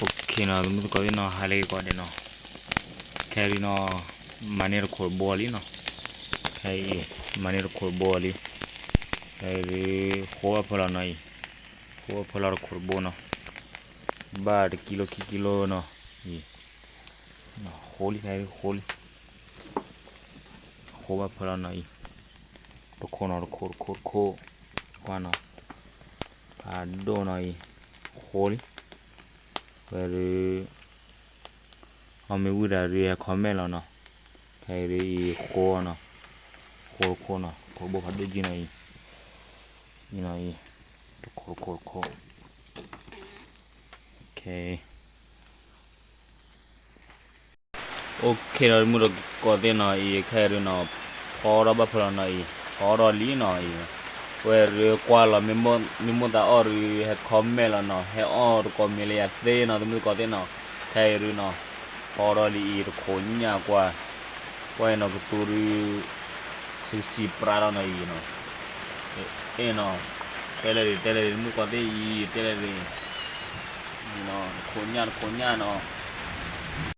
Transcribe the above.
နီၤ သမုၣ်သကိးသ့ၣ်နီၤ ဟါလၢဂ့ၤကိးဂၤဒဲးနီၤ, ခဲအံၤနီၤ မၤန့ၢ်တခိးတဘိလံနီၤ, ခဲအံၤ မၤန့ၢ်တခိးတဘိလံ, ခဲအံၤ ဃိဘၣ်ဖၢလီၤနီၤအံၤ, ဃိဘၣ်ဖၢလီၤတခိးတဘိနီၤ, ဘၣ်တကံလိခံကံလိနီၤ, အံၤ ဃိလံ ခဲအံၤဃိလံ ဃိဘၣ်ဖၢလီၤနီၤအံၤ, တခိးနီၤ တခိး တခိး တခိး, ကွၢ်နီၤ, ဖးဒိၣ်နီၤအံၤ, ဃိလံ, ဝဲဒုး အီၣ်မ့ၢ်ဝံၣ်တၢ်ဒုးဟဲ comment လီၤနီၤ, ခဲအံၤဒုးအံၤဃိနီၤ, ဃိတခိးနီၤ တခိးတဘိဖးဒိၣ်ကံနီၤအံၤ, အံၤနီၤအံၤ, တခိး တခိး တခိး, ခဲ OK နီၤ သမုၣ်သကိးသ့ၣ်နီၤအံၤ ခဲအံၤဒုးနီၤ, ဖီထီၣ်ဘၣ်ဖၢလီၤနီၤအံၤ, ဖီထီၣ်လံနီၤအံၤ, ဝဲဒုးကွၢ်လီၤ မ့ၢ်မိၣ်သးအီၣ်ဒုးဟဲ comment လီၤနီၤ, ဟဲအီၣ်တကိးမံၤလၢယသ့နီၤ သမုၣ်သကိးသ့ၣ်နီၤ, ခဲအံၤဒုးနီၤ, ဖီထီၣ်လံအံၤ တခိးညၣ်ကွၢ်, ကွၢ်အံၤနီၤ ကသူဒုး ဆံးဆံးပြါထီၣ်နီၤအံၤနီၤ, အဲၣ်နီၤ, တဲလဲၣ်ဒံး တဲလဲၣ်ဒံး သမုၣ်သကိးသ့ၣ်အံၤ တဲလဲၣ်ဒံး, တခိးညၣ် တခိးညၣ်နီၤ